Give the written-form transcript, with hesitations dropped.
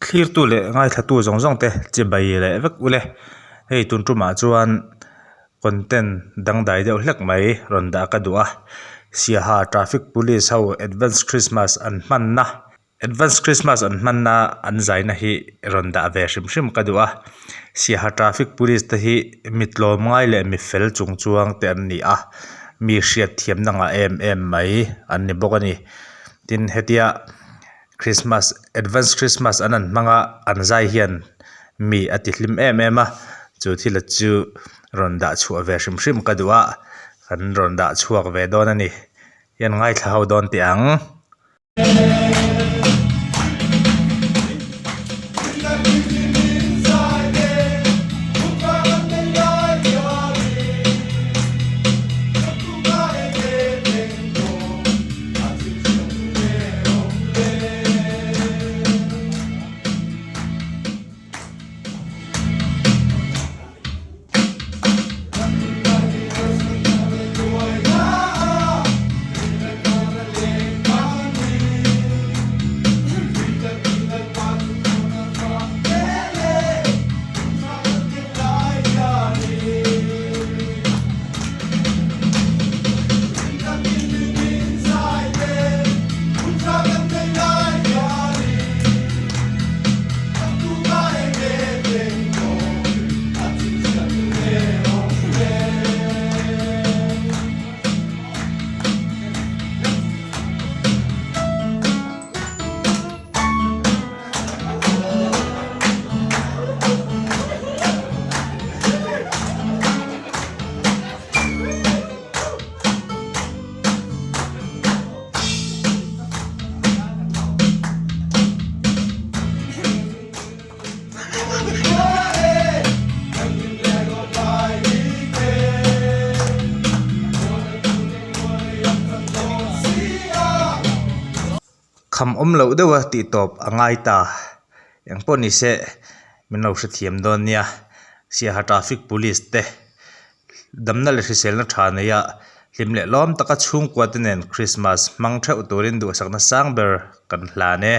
Thlirtu leh ngaithlatu zawng zawng te chibai leh vek ule. Hei tun tumah chuan content dangdai deuh hlek mai rawn dah ka duh a. Siaha traffic police ho advance christmas an hmanna Advance Christmas an hmanna an zaina hi rawn dah ve hrim hrim ka duh a, Siaha Traffic Police te hi mi tlawmngai leh mi fel chung chuang te an ni a, mi hriat thiamna ngah em em mai an ni bawk a ni. Tin, hetia Christmas Advance Christmas an an hmang a, an zai hian mi a ti hlim em em a, chu thil chu rawn dah chhuah ve hrim hrim ka duh a, kan rawn dah chhuak ve dawn a ni. Hian ngaithla ho dawn teh ang. Kham awm loh deuha tih tawp a ngai ta. Eng pawh ni se min lo hrethiam dawn nia. Siaha traffic police te damna leh hriselna tha neia hlim leh lawm taka chhungkua te nen Christmas hmang theuh turin duhsakna sang ber kan hlan e.